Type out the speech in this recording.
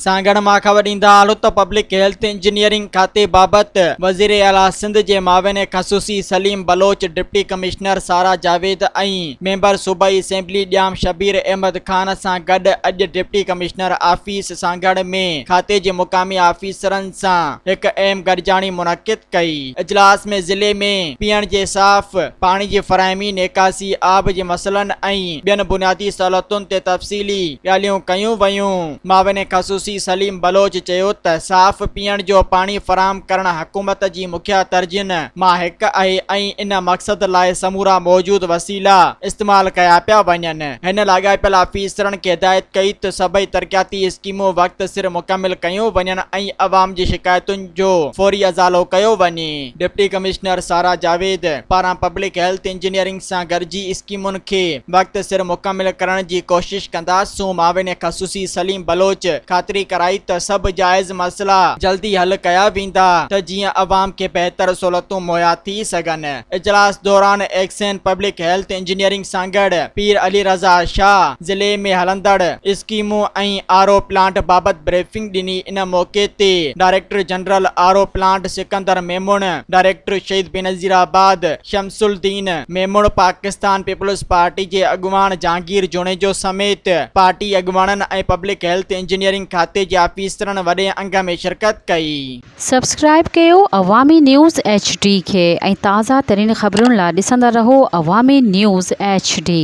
سانگهڙ مان خبر ڏيندا هلون ته پبلڪ هيلٿ انجنيئرنگ کاتي بابت وزير اعليٰ سنڌ جي معاون خصوصي سليم بلوچ، ڊپٽي ڪمشنر سارا جاويد ۽ ميمبر صوبائي اسيمبلي ڄام شبير احمد خان سان گڏ اڄ ڊپٽي ڪمشنر آفيس سانگهڙ ۾ کاتي جي مقامي آفيسرن سان هڪ اهم گڏجاڻي منعقد ڪئي. اجلاس ۾ ضلعي ۾ پيئڻ جي صاف پاڻي جي فراهمي، نيڪاسي آب جي مسئلن ۽ ٻين بنيادي سهولتن تي تفصيلي ڳالهيون ڪيون ويون. معاون خصوصي سليم بلوچ چيو ته صاف پيئڻ جو پاڻي فراهم ڪرڻ حڪومت جي مکيه ترجيحن مان هڪ آهي ۽ ان مقصد لاء سمورا موجود وسيلا استعمال ڪيا پيا وڃن. هن لاڳاپيل آفيسرن کي هدايت ڪئي ته سڀئي ترقياتي اسڪيمون وقت سر مڪمل ڪيون وڃن ۽ عوام جي شڪايتن جو فوري ازالو ڪيو وڃي. ڊپٽي ڪمشنر سارا جاويد پاران پبلڪ هيلٿ انجنيئرنگ سان گڏجي اسڪيمن کي وقت سر مڪمل ڪرڻ جي ڪوشش ڪنداسون، معاون خصوصي سليم بلوچ خاطري ڪرائي ته سڀ جائز مسئلا جلدي حل ڪيا ويندا ته جيئن عوام کي بهتر سهولتون مهيا ٿي سگهن. اجلاس دوران XEN public health engineering Sanghar Pir Ali Raza Shah ضلعي ۾ هلندڙ اسڪيمون ۽ آر او پلانٽ بابت بريفنگ ڏني ان موقعي تي director general R O plant Sikandar Memon, director Shaheed Benazirabad Shams Uddin Memon, Pakistan Peoples Party جي اڳواڻ جهانگير جوڻيجو سميت پارٽي اڳواڻن ۽ پبلڪ هيلٿ انجنيئرنگ کاتي جي آفيسرن وڏي انگ ۾ شرڪت ڪئي. سبسڪرائيب ڪيو عوامي نيوز ايڇ ڊي کي ۽ تازه ترين خبرن لا ڏسندا رهو عوامي نيوز ايڇ ڊي.